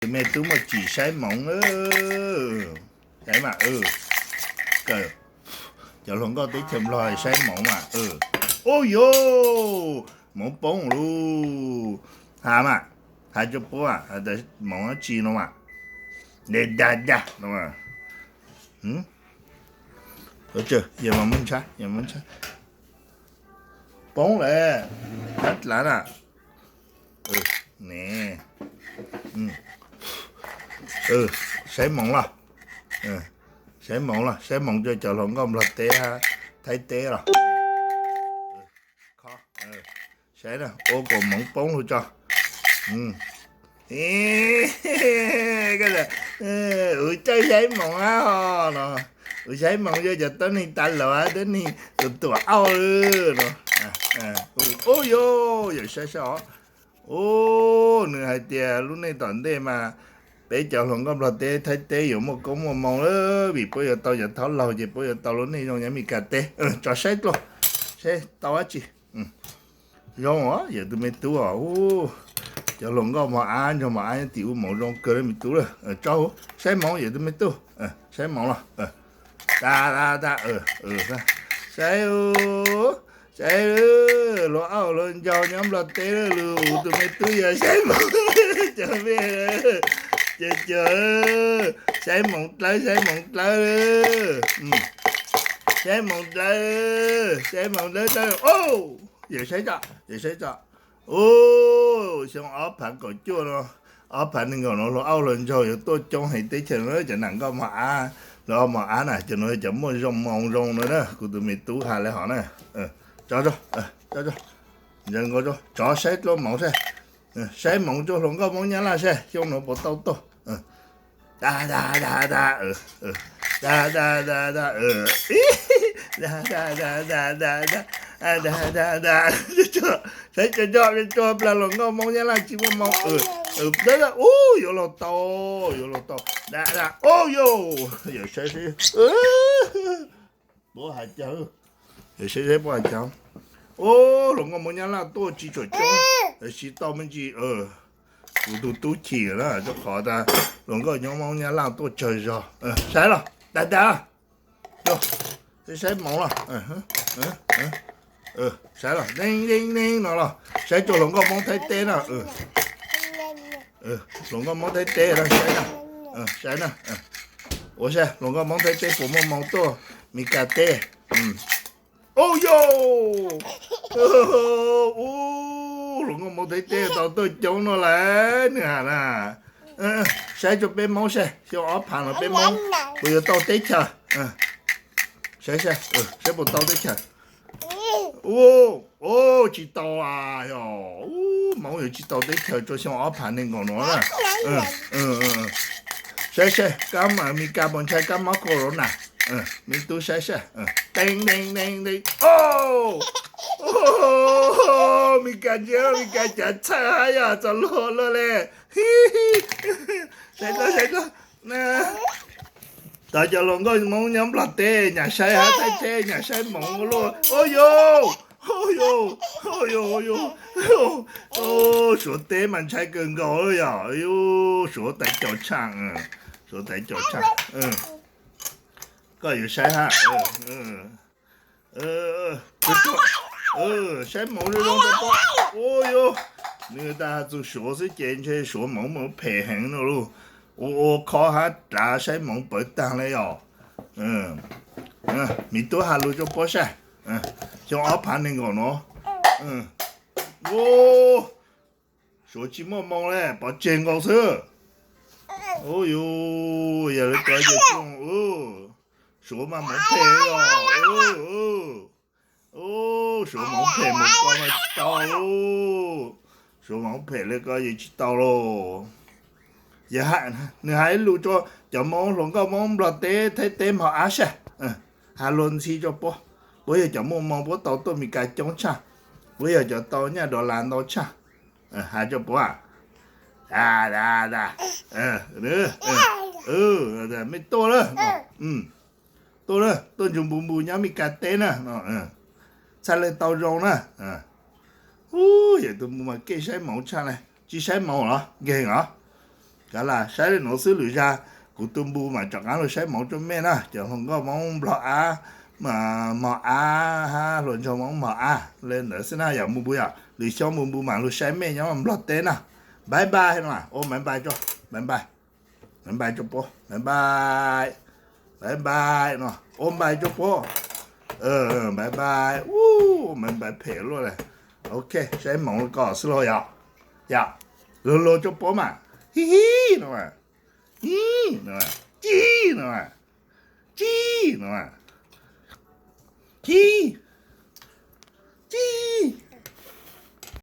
Tus me tub muaj tsim saib hmoov. Saib mas, kawm cov hluas nkauj teb chaws Nplog saib hmoov mas. Ub yuj, hmoov poob lawm. Has mas, has rua puab mas, has tas hmoov dab tsi no mas. Dag dag dag no. Poob lawm, dlav dlav na. Saib hmoov los, saib hmoov los, saib hmoov rua cov hluas nkauj Nplog teb, Thaib teb los. Saib na, ua kom hmoov poob lug tso. Wb caij saib hmoov hab ho no, wb saib hmoov yog cov tuab neeg tas laus hab tuab neeg tuam tuam auj no. Ub yuj, yawm saib saib os. Ub, nws hais tias lub neej tom ntej mas peb cov hluas nkauj Nplog teb Thaib teb yuav muaj koob muaj moo lawm, vim puab yuav tau cov thaub laug ces puab yuav tau lub neej zoo nyob Mes Kas teb. Tso saib dlua, saib tau dab tsi. Zoo os, yawm tus me tub os. Cov hluas nkauj mos ab, nraug mos ab nyob tim ub, hmoov zoo kawg le me tub lawm. Tso huv, saib hmoov yawm tus me tub, saib hmoov los. Dag dag dag, saib, saib, hluas auj hluas nraug nyob Nplog teb lawm, lug tus me tub yog saib hmoov. Cov me, cov, cov, saib hmoov dlawb, saib hmoov dlawb, saib hmoov dlawb, saib hmoov dlawb. Yawm saib tso, yawm saib tso. Ub, xyoo ob phav kaum cuaj no, ob phav nees nkaum no hluas auj hluas nraug yuav tuaj coob heev teb chaws no, cov nam nkauj mos ab, hluas auj mos ab na, cov no cov muaj zoo moo zoo no na, kuv tus me tub has le hov na. Tso, tso, ntsaws nkaus tso, tso saib dlua hmoov saib, saib hmoov rua hluas nkauj Hmoob Nyab Laj saib xyoo nuav puas tau tuaj. Dag dag dag dag, dag dag dag dag, dag dag dag dag, dag dag dag, saib tso tso tso, plag hluas nkauj Hmoob Nyab Laj tsis muaj moo. Ub, yuav luag tau, yuav luag tau. Dag dag, ub yuj, yawm saib saib, puab has cas, yawm saib saib puab has cas. Ub, hluas nkauj Hmoob Nyab Laj tuaj tsis tshua coob, tsis tau me ntsis. Kuv tus tub chim na, rua qhov tas hluas nkauj Hmoob Nyab Laj tuaj tsawg zog. Saib los, dag dag, saib hmoov los. Saib los, neeg neeg neeg no los, saib rua hluas nkauj Hmoob Thaib teb na. Hluas nkauj Hmoob Thaib teb na, saib na, saib na. Ua saib hluas nkauj Hmoob Thaib teb puas muaj moo tuaj Mes Kas teb. Ub yuj, ub, hluas nkauj Hmoob Thaib teb tau tuaj coob no lawm, nwg has na. Saib rua peb Hmoob saib, xyoo ob phav no peb Hmoob puas yuav tau teb chaws. Saib saib, saib puas tau teb chaws. Ub, tsis tau a, yog, ub, Hmoob yuav tsis tau teb chaws rua xyoo ob phav nees nkaum no na. Saib saib, kab Mes Kas puas ntshai kab mob corona. Me tub saib saib, teeb teeb teeb teeb, o, Mes Kas ntsia, Mes Kas cav txhawj hab yog txom luag luaj le. Saib koj, saib koj. Tau cov hluas nkauj Hmoob nyob Nplog teb nyam saib hab Thaib teb nyam saib hmoov ua luaj. Ub yuj, ub yuj, ub yuj, ub yuj, Suav teb mas ntshai kawg nkaus yog, Suav taiv caum tshaaj, Suav taiv caum tshaaj. Koj yuav saib hab. Saib hmoov zoo zoo rau peb. Ub yuj, nwg tas has txug Suav xwb ces ntshe Suav hmoov mas phem heev no lauj. Ua ua khob hab dlav saib hmoov pawv taag le yog. Me tub has lug rua puab saib, xyoo ob phav nees nkaum no, Suav tsis muaj moo le, pov tseg nkaus xwb. Ub yuj, yog le koj ces Suav mas hmoov phem os. Ub, Suav hmoov phem mus koj mas tau. Suav hmoov phem le koj yeej tsis tau lauj. Nwg has ib lus rua cov Moob hluas nkauj Moob Nplog teb Thaib teb Hmoob ab saib, has lug ntxhi rua puab. Puab yog cov muaj moo puab tau tuaj Mes Kas coob tshaj, puab yog cov tau nyaj dollar ntau tshaj. Has rua puab, mej tuaj lawm, tuaj lawm, tuaj nrug npus npus nyob Mes Kas teb na, txhaj le tau zoo na. Ub, yawm tus npus mas keej saib hmoov tshaj le, tsis saib hmoov los nkeeg os. Kav lam saib li nuav xwb, lwm zag kuv tu npu mas rov qaab lug saib moov rua mej na, cov hluas nkauj Moob Nplog ab, mog ab hab hluas nraug Moob mog ab le ntawd xwb na, yog mus npu yog lwm xyoo mus npu mas lug saib mej nyob Nplog teb na. Bye bye no, ua bye bye, bye bye, bye bye rua puab, bye bye, bye bye no, ua bye rua puab, bye bye, bye bye phem luaj le. Ok, saib moov ko xwb lauj yom, yom, lug lug rua puab mas, hib hib no, hib no, ci no, ci no, hib,